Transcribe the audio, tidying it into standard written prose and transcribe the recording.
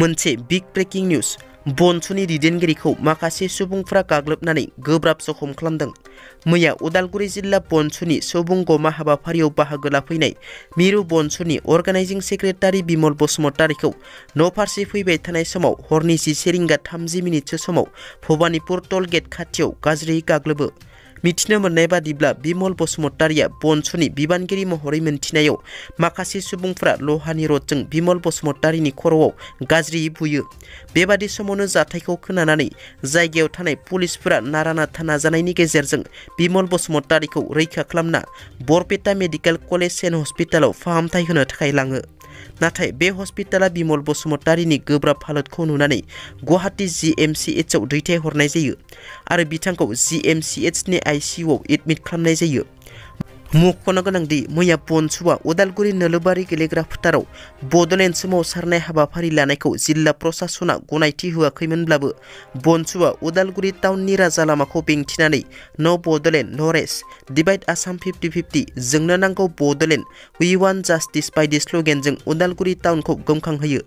मोनसे big breaking news बनसुनि दैदेनगिरिखौ माखासे सुबुंफोरा गाग्लोबनानै गोब्राब जखम खालामदों। मैया उदालगुरि जिल्ला बनसुनि सुबुं गमा हाबाफारियाव बाहागो लाफैनाय मिरु बनसुनि अर्गानाइजिं सेक्रेटारि बिमल बसुमतारीखौ न'फारसे फैबाय थानाय समाव हरनि 11:30 समाव भबानिपुर टल गेट खाथियाव गाज्रियै गाग्लोबो। मिथिनो मोननाय बादिब्ला बिमल बसुमतारीया बनसुनि बिबानगिरि महरै मोनथिनायाव माखासे सुबुंफोरा लहानि रडजों बिमल बसुमतारीनि खर'आव गाज्रियै बुयो। बेबादि समावनो जाथायखौ खोनानानै जायगायाव थानाय पुलिसफोरा नारा-नाथा नाजानायनि गेजेरजों बिमल बसुमतारीखौ रैखा खालामना बरपेटा मेडिकेल कलेज एन्ड हस्पिटालाव फाहामथाय होनो थाखाय लाङो। नाथाय बे हस्पिटाला बिमल बसुमतारीनि गोब्राब हालोदखौ नुनानै गुवाहाटी GMCHआव दैथायहरनाय जायो आरो बिथांखौ GMCHनि ICUआव एडमिट खालामनाय जायो। मुंख'नो गोनांदि मैया बनसुआ उदालगुरि नोलोबारि गेलेग्रा फोथाराव बड'लेण्ड सोमावसारनाय हाबाफारि लानायखौ जिल्ला प्रशासना गनायथि होआखैमोनब्लाबो बनसुआ उदालगुरि टाउननि राजा लामाखौ बेंथिनानै नो बड'लेण्ड नो रेस्ट डिवाइड आसाम 50-50 जोंनो नांगौ बड'लेण्ड वी वान्ट जास्टिस बायदि स्ल'गेनजों उदालगुरि टाउनखौ गोमखांहोयो।